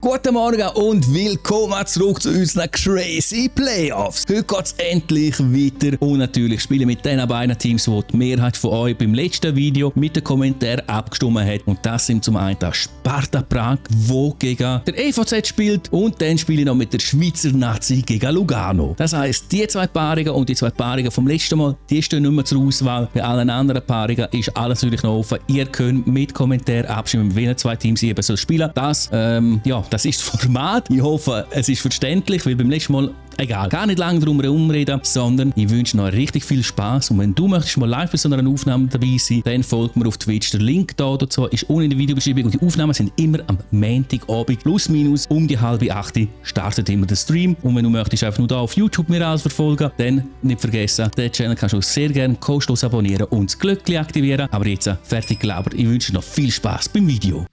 Guten Morgen und willkommen zurück zu unseren Crazy Playoffs. Heute geht es endlich weiter und natürlich spielen mit den beiden Teams, die die Mehrheit von euch beim letzten Video mit den Kommentaren abgestimmt hat. Und das sind zum einen der Sparta Prag, der gegen der EVZ spielt, und dann spiele ich noch mit der Schweizer Nazi gegen Lugano. Das heisst, die zwei Paarungen und die zwei Paarungen vom letzten Mal, die stehen nicht mehr zur Auswahl. Bei allen anderen Paarungen ist alles natürlich noch offen. Ihr könnt mit Kommentaren abstimmen, welche zwei Teams ihr eben spielen sollt. Das ist das Format. Ich hoffe, es ist verständlich, weil beim letzten Mal, egal, gar nicht lange drum herumreden, sondern ich wünsche noch richtig viel Spaß. Und wenn du möchtest mal live bei so einer Aufnahme dabei sein, dann folgt mir auf Twitch. Der Link da dazu ist unten in der Videobeschreibung. Und die Aufnahmen sind immer am Montagabend plus minus um die 7:30 startet immer der Stream. Und wenn du möchtest einfach nur da auf YouTube mir alles verfolgen, dann nicht vergessen, den Channel kannst du auch sehr gerne kostenlos abonnieren und das Glöckchen aktivieren. Aber jetzt fertig gelabert. Ich wünsche dir noch viel Spaß beim Video.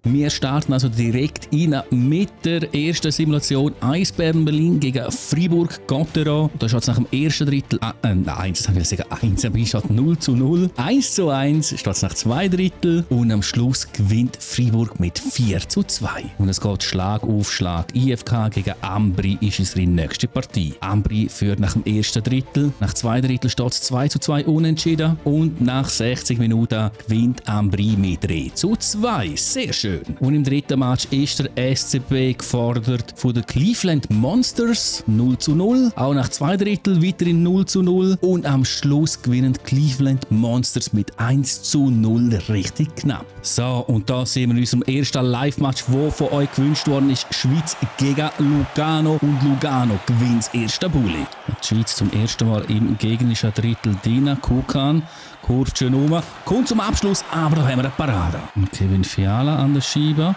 Wir starten also direkt rein mit der ersten Simulation. Eisbären Berlin gegen Fribourg-Gotteron. Da steht es nach dem ersten Drittel 1, ich will sagen 1, aber steht 0:0. 1:1 steht es nach 2 Drittel und am Schluss gewinnt Fribourg mit 4:2. Und es geht Schlag auf Schlag. IFK gegen Ambri ist unsere nächste Partie. Ambri führt nach dem ersten Drittel. Nach 2 Drittel steht es 2:2 unentschieden und nach 60 Minuten gewinnt Ambri mit 3:2. Sehr schön. Und im dritten Match ist der SCB gefordert von den Cleveland Monsters 0:0. Auch nach 2 Drittel weiterhin 0:0. Und am Schluss gewinnen die Cleveland Monsters mit 1:0 richtig knapp. So, und da sehen wir in unserem ersten Live-Match, wo von euch gewünscht worden ist, Schweiz gegen Lugano. Und Lugano gewinnt das erste Bulli. Die Schweiz zum ersten Mal im gegnerischen Drittel. Dina Kukan kurvt schön um, kommt zum Abschluss, aber da haben wir eine Parade. Und Kevin Fiala an der Scheibe.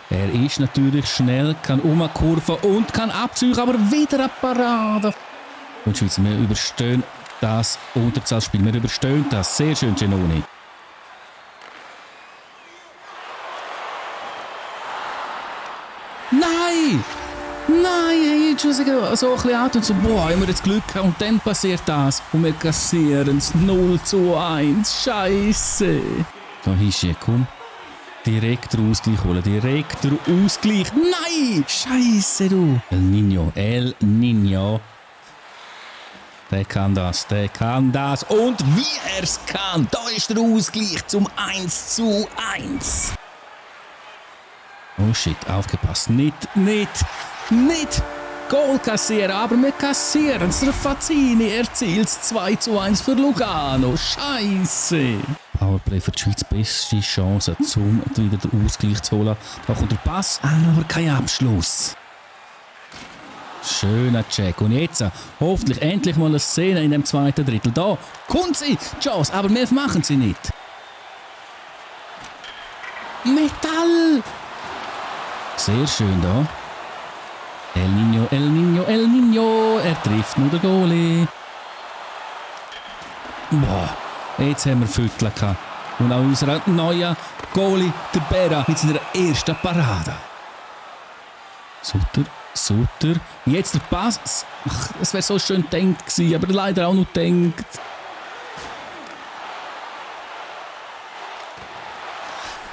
Er ist natürlich schnell, kann umkurven und kann abziehen, aber wieder eine Parade. Und die Schweiz, wir überstehen das Unterzahlspiel. Wir überstehen das. Sehr schön, Genoni. Nein! Nein, ich schon so ein bisschen Auto und so, boah, haben wir jetzt Glück gehabt und dann passiert das und wir kassieren es 0:1. Scheisse. Da ist ja, komm. Direkt den Ausgleich holen, direkt den Ausgleich. Nein! Scheisse, du. El Niño. Der kann das. Und wie er es kann, da ist der Ausgleich zum 1:1. Oh shit, aufgepasst. Nicht Goal kassieren, aber wir kassieren es. Der Fazzini erzielt 2:1 für Lugano. Scheisse. Powerplay für die Schweiz, beste Chance, um wieder den Ausgleich zu holen. Da kommt der Pass, aber kein Abschluss. Schöner Check. Und jetzt hoffentlich endlich mal eine Szene in dem zweiten Drittel. Da kommt sie, Chance, aber mehr machen sie nicht. Metall. Sehr schön da. El Niño. Er trifft nur den Goalie. Boah, jetzt haben wir Viertel gehabt. Und auch unser neuer Goalie, der Bera, mit seiner ersten Parade. Sutter. Jetzt der Pass. Ach, es wäre so schön gedacht gewesen, aber leider auch noch gedacht.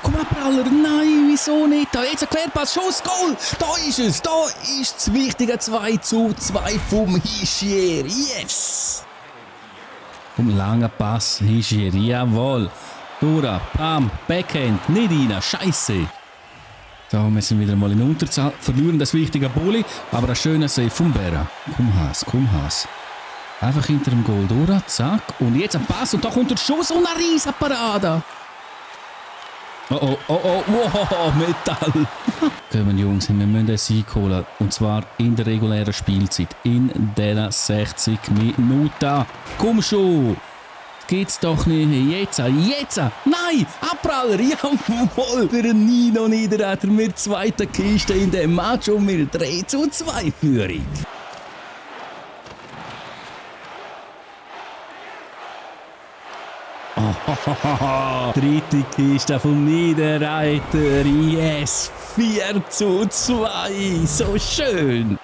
Komm mal, Praller, nein, wieso nicht? Da jetzt ein Querpass, Schuss, Goal! Da ist es, da ist das wichtige 2:2 vom Hischier, yes! Komm, langer Pass, Hischier, jawohl. Dura, bam, Backhand, nicht rein, scheisse. Da müssen wir wieder mal in Unterzahl, verlieren das wichtige Bulli, aber ein schöner Save vom Bera. Komm Haas. Einfach hinter dem Goal Dura, zack, und jetzt ein Pass und da kommt der Schuss und eine riesen Parade. Oh, wow, Metall. Kommen Jungs, wir müssen einen Sieg holen. Und zwar in der regulären Spielzeit. In diesen 60 Minuten. Komm schon. Geht's doch nicht. Jetzt. Nein, Abpraller. Jawohl. Der Nino Niederreiter mit zweiter Kiste in dem Match und mit 3:2 Führung. Dritte Kiste vom Niederreiter. Yes, 4:2. So schön.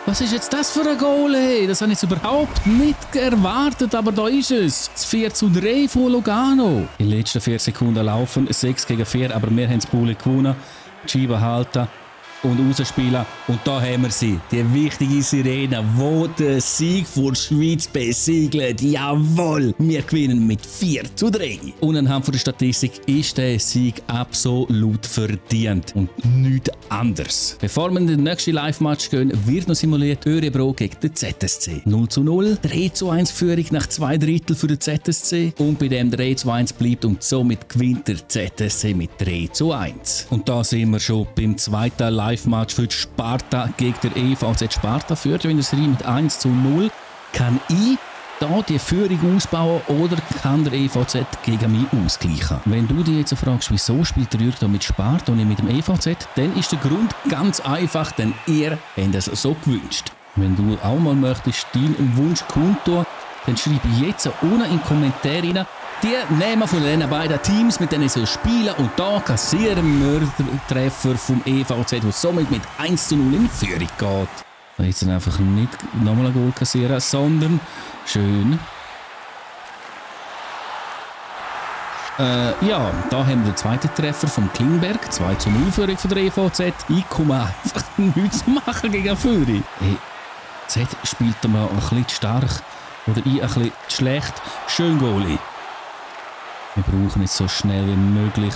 Was ist jetzt das für ein Goal? Hey? Das habe ich jetzt überhaupt nicht erwartet, aber da ist es. Das 4:3 von Lugano. Die letzten 4 Sekunden laufen, 6-4, aber wir haben das Pool gewonnen. Die Scheibe halten und rausspielen. Und da haben wir sie, die wichtige Sirene, wo den Sieg vor der Schweiz besiegelt. Jawohl, wir gewinnen mit 4:3. Und anhand der Statistik ist der Sieg absolut verdient und nichts anderes. Bevor wir in den nächsten Live-Match gehen, wird noch simuliert Örebro gegen den ZSC. 0:0, 3:1 Führung nach 2 Drittel für den ZSC und bei dem 3:1 bleibt und somit gewinnt der ZSC mit 3:1. Und da sind wir schon beim zweiten Live-Match für die Sparta gegen der EVZ. Sparta führt in der Serie mit 1:0. Kann ich da die Führung ausbauen oder kann der EVZ gegen mich ausgleichen? Wenn du dich jetzt fragst, wieso spielt der Jürg da mit Sparta und nicht mit dem EVZ, dann ist der Grund ganz einfach, denn ihr habt es so gewünscht. Wenn du auch mal möchtest, deinen Wunsch kundtun, dann schreibe jetzt unten in die Kommentare rein, die nehmen von den beiden Teams, mit denen sie spielen, und da kassieren wir den Treffer vom EVZ, der somit mit 1:0 in Führung geht. Jetzt einfach nicht nochmal ein Goal kassieren, sondern schön. Ja, da haben wir den zweiten Treffer vom Klingberg, 2:0 Führung von der EVZ. Ich komme einfach nichts machen gegen Führung. Hey, Z spielt mal ein bisschen stark oder ich ein bisschen schlecht. Schön Goalie. Wir brauchen jetzt so schnell wie möglich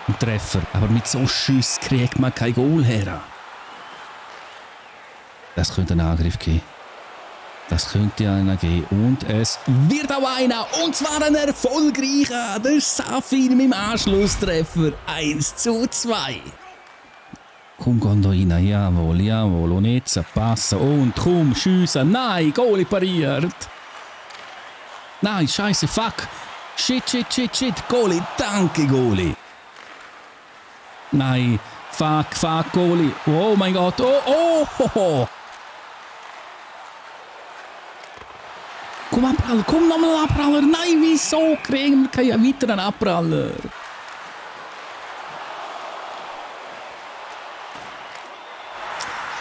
einen Treffer, aber mit so Schüssen kriegt man kein Goal her. Das könnte einen Angriff geben. Das könnte einer geben. Und es wird auch einer. Und zwar ein erfolgreicher. Der Safin mit dem Anschlusstreffer. 1:2. Komm, geh da rein. Jawohl, jawohl. Und jetzt passen. Und komm, schiessen. Nein, Goalie pariert. Nein, scheiße, fuck. Shit. Goalie, danke, Goalie. Nein, fuck, Goalie. Oh mein Gott. Oh. Komm, Abpraller, komm nochmal Abpraller. Nein, wieso kriegen wir keinen weiteren Abpraller?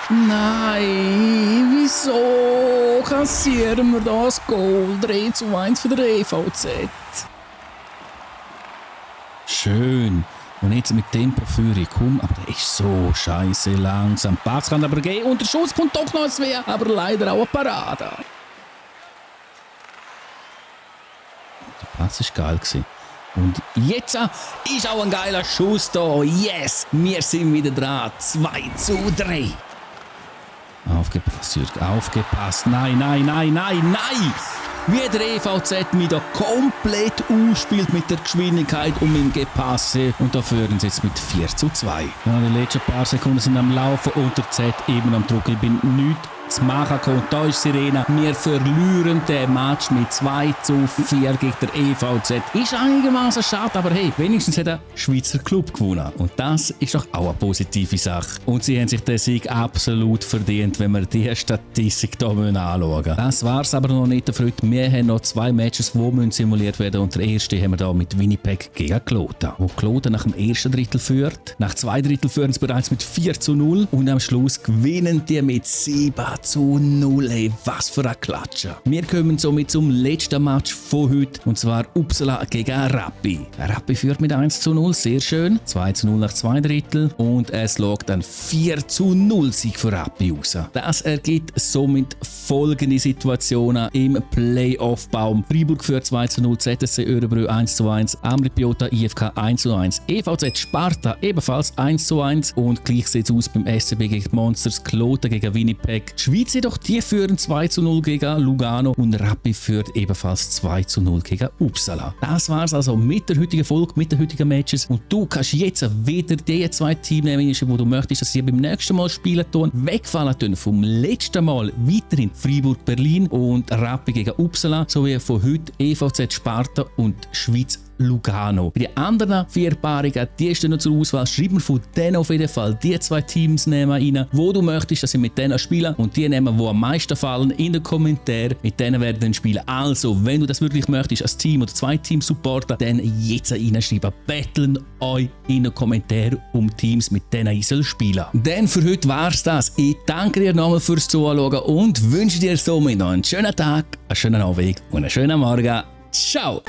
Nein, wieso kassieren wir das Goal? 3:1 für den EVZ. Schön. Und jetzt mit Tempoführung. Komm, aber der ist so scheiße langsam. Pass kann aber gehen und der Schuss kommt doch noch ins Wehr, aber leider auch eine Parade. Der Pass war geil. Und jetzt ist auch ein geiler Schuss da. Yes, wir sind wieder dran. 2:3. Aufgepasst, Jürg, aufgepasst. Nein. Wie der EVZ mich da komplett ausspielt mit der Geschwindigkeit und mit dem Gepasse. Und da führen sie jetzt mit 4:2. Ja, die letzten paar Sekunden sind am Laufen und der Z eben am Druck. Ich bin nichts zu machen gekommen. Da ist Sirena. Wir verlieren den Match mit 2:4 gegen der EVZ. Ist einigermaßen schade, aber hey, wenigstens hat der Schweizer Club gewonnen. Und das ist doch auch eine positive Sache. Und sie haben sich den Sieg absolut verdient, wenn wir die Statistik hier anschauen müssen. Das war es aber noch nicht, Freunde. Wir haben noch 2 Matches, die simuliert werden müssen. Und der erste haben wir hier mit Winnipeg gegen Kloten. Wo Kloten nach dem ersten Drittel führt. Nach 2 Drittel führen sie bereits mit 4:0. Und am Schluss gewinnen die mit 7:0. Hey, was für ein Klatscher. Wir kommen somit zum letzten Match von heute. Und zwar Uppsala gegen Rappi. Rappi führt mit 1:0. Sehr schön. 2:0 nach 2 Drittel. Und es lockt ein 4:0 Sieg für Rappi raus. Das ergibt somit folgende Situationen im Playoff-Baum. Freiburg führt 2:0, ZSC Örebro 1:1, Amrit Biota IFK 1:1, EVZ Sparta ebenfalls 1:1 und gleich sieht es aus beim SCB gegen die Monsters, Kloten gegen Winnipeg. Die Schweiz jedoch, die führen 2:0 gegen Lugano und Rappi führt ebenfalls 2:0 gegen Uppsala. Das war es also mit der heutigen Folge, mit den heutigen Matches und du kannst jetzt wieder die 2 Teams nehmen, wo du möchtest, dass sie beim nächsten Mal spielen tun, wegfallen tun vom letzten Mal weiterhin Freiburg Berlin und Rappi gegen Uppsala, sowie von heute EVZ Sparta und Schweiz Lugano. Bei den anderen 4 Paarungen, die stehen noch zur Auswahl. Schreib mir von denen auf jeden Fall die 2 Teams rein, wo du möchtest, dass ich mit denen spiele und die nehmen, die am meisten fallen, in den Kommentaren. Mit denen werden dann spielen. Also, wenn du das wirklich möchtest, als Team oder 2 Teams supporten, dann jetzt reinschreiben. Battlen euch in den Kommentaren um Teams, mit denen ich spielen soll. Dann für heute war's das. Ich danke dir nochmal fürs Zuschauen und wünsche dir somit noch einen schönen Tag, einen schönen Abend und einen schönen Morgen. Ciao!